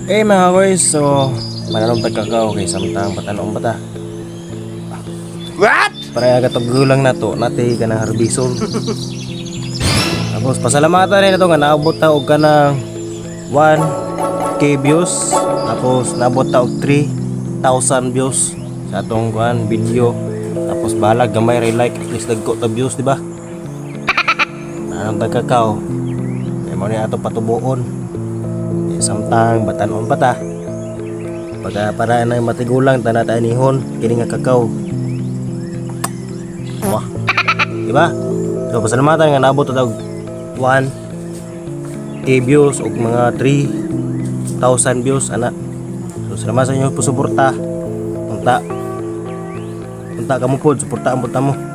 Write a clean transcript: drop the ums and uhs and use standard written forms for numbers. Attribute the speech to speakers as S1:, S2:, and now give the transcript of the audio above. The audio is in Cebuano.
S1: Eh mga boys, so mananom tag kakao kay samtang batan-on pa ta.
S2: What?
S1: Para aga tog gulang nato, nati kanang harbison. Tapos pasalamatan rin nato nga naabot ta og kanang 1K views, tapos naabot ta og 3,000 views sa atong kuan video. Tapos balag gamay ra like, at least dagko ta views, di ba? Mananom tag kakao. Kay mao ni ato patubuon. Eh, samtang batan-on pa ta. Pagka para na matigulang tanata anihon kini nga kakao. Wah. Diba? So pasalamatan nga naabot ta og 1K views og mga 3,000 views ana. So salamat sa inyo po suporta. Unta. Unta kamo pod, suportaan pod ta mo.